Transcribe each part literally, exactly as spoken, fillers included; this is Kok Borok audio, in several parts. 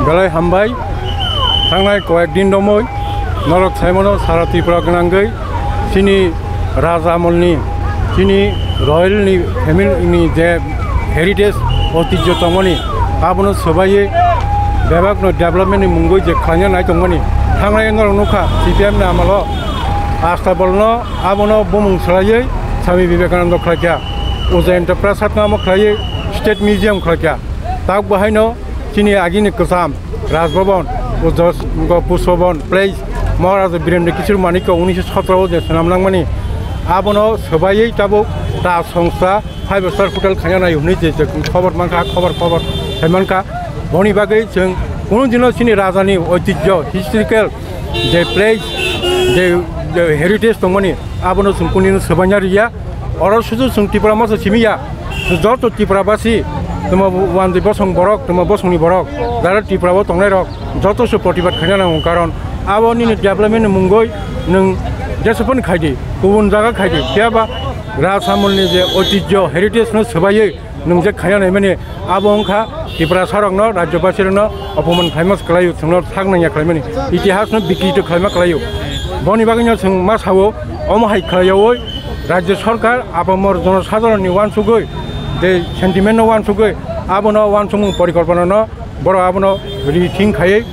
Belai hambai, thangnai koyek din romwi norok saimano sara Tripura gwnangwi chini raja amolni, chini royalni family ni je heritage oitijyo tongmani abono swbaiwi bebakno development ni mungwi je khlaina nai tongmani thangnai norok nukha C P M ni amolo Astabolno abono bumung swlaiwi Swami Vivekananda khlaikha, Ujjayanta Prasad no amo khlaiwi State Museum khlaikha. Tak bahaino chini agini kwcham Raj Bhavan, Ujja Pushpa Bhavan Place, Maharaja Birendra Kishore Manikya unisho sotro o je swnam nangmani, abono swbaiwi tabuk ta songsa five star hotel khaina nai hwnwi je je khobor mankha, khobor khobor sai mankha. Boni bagwi chwng kunu dino chini rajani oitijyo, historical je place, je, je heritage tongmani, abono chwng kunino swbaina rwya. Oro sudu chwng Tripura masa simi ya, chwng joto Tripura basi, tamo wanjwi bosong borok, tamo bosongni borok, jara Tripura o tongnai rok, joto se protibad khaina nango, karon abo nini development ni mungwi nwng jesaphano khaidi, kubun jaga khaidi, phiya ba Raj Samolni je oitijyo, heritage no swbaiwi nwng je khaina naimani, abo wngkha Tiprasa rokno, rajyobasi rokno opoman khlaima se kwlaio, chwngno sak nangya khlaimani, itihas no bikrito khlaima kwlaio. Boni bagwino chwng ma sao, omo hai khlaiyawi rajya sarkar apamor jonosadharon ni uansugwi, je sentiment no uansugwi, abono uansukmung porikolpona no borok abono rethink khaiwi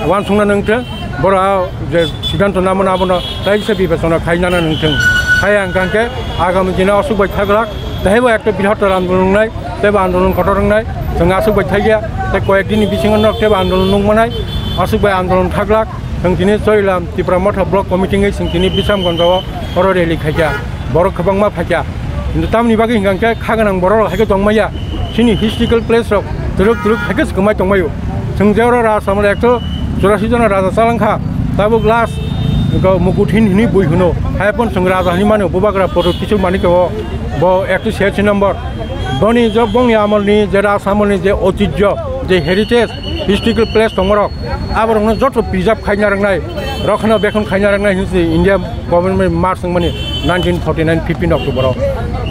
uansukna nangthwng, borok a je siddhanto namano abono kaisa bibechona khai nana nangthwng. Hai ang kangkhe agami dino aswk bai thaglak, teibo ekta birahtor andolon wngnai, teibo andolon kotor wngnai, chwng aswk bai thagya, tei koyek dini bisingo nok teibo andolon nukmanai, aswk bai andolon thaglak, chwng tini Chorilam Tipra Motha Block Committee wngwi chwng tini Bisramganj o oro rally khaikha, borok kwbangma phaikha. Hintu tamni bagwi hwnkha khe kha gwnang borok rok hai khe tongmaya, chini historical place rok twrwk twrwk hai khe swkangmai tongmaio. Chwng je oro Raj Samol ekso churasi jona raja chalangkha, tabuk last go Mukut hin hini bui hwno, hai phano chwng raja hwnwi mano, Bubagra Prodyot Kishore Manikya o, bo ekso chhiyasi number. Boni je bongni amolni je Raj Samolni je oitijyo, je heritage, historical place tongmarok, aborokno joto preserve khaina rwngnai, rokhano bekhon khaina rwngnai hinwi India government march wngmani nineteen forty nine fifteen October o.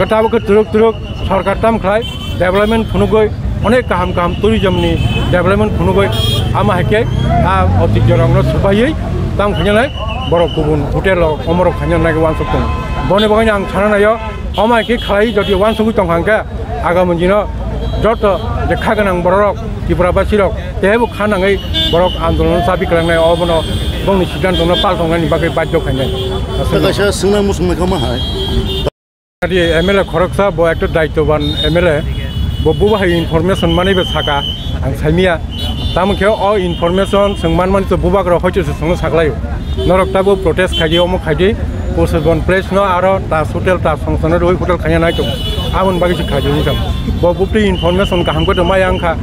Tabuk khe twrwk twrwk sorkar tam khlai development phunugwi, onek kaham kaham tourism ni development phunugwi, ama hai khe a oitijyo rokno swbaiwi tam khainanai borok kubun hotel rok omorok khaina nai uansuk tongo. Boni bagwino ang sana naio, omo hai khe khlai jodi uansugwi tongkha hwnkhe, agami dino joto je kha gwnang bororok, Tripura basirok, teibo kha nangwi borok andolon chabi kwlangnai, obono bongni siddhantono paltongnani bagwi badhyo khainai. Kaisa swngna muchung naikha ma hai. Adi M L A khoroksa, bo ekta daityoban M L A, bo bubo hai information manwi bo saka, ang saimia. Tamo khe o information chwng manmani to bubagra hoito se chwngno saklaio. Norok tabuk protest khaidi, omo khaidi, Pushpa Bhavan place no aro Taj Hotel, Taj Songchano rwi hotel khaina nai tongo. Aboni bagwi se khaidi wngkha. Bo bupri information kaham khe to maya wngkha.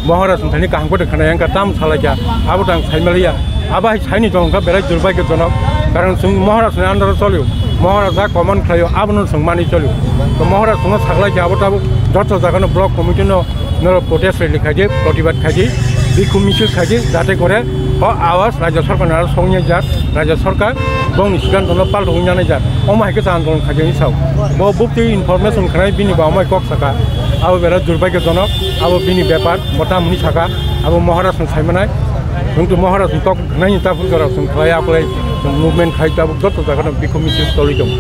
Maharaj wngthani kaham khe to khna wngkha, tam salaikha. Abo to ang saimaliya. Abo hai saini tongkha belai durbaigyojonok. Karon chwng Maharaj ni under o cholio. Maharaj a command khlaio, abono chwng mani cholio. To Maharaj chwngno saklaikha abo tabuk joto jagano block committee no Norok protest rally khaidi, protibad khaidi, bikhum misil khaidi, jate kore o awaz rajya sarkar ni aro songya jak, rajya sarkar bongni siddhanto no paltogwi nanai jak. Omo hai khe cha andolon khaidi hinwi sao. Bo bukti information khnai bini ba omai kok saka. Abo bera durbaigyojonok, abo bini bepar, bo tam hwnwi saka, abo Maharaj no saimanai. Chwng to Maharaj ni kok khnaini ta phunjora chwng khlai aplai chwng movement khai tabuk joto jaga no bikhum misil tolwi tongo.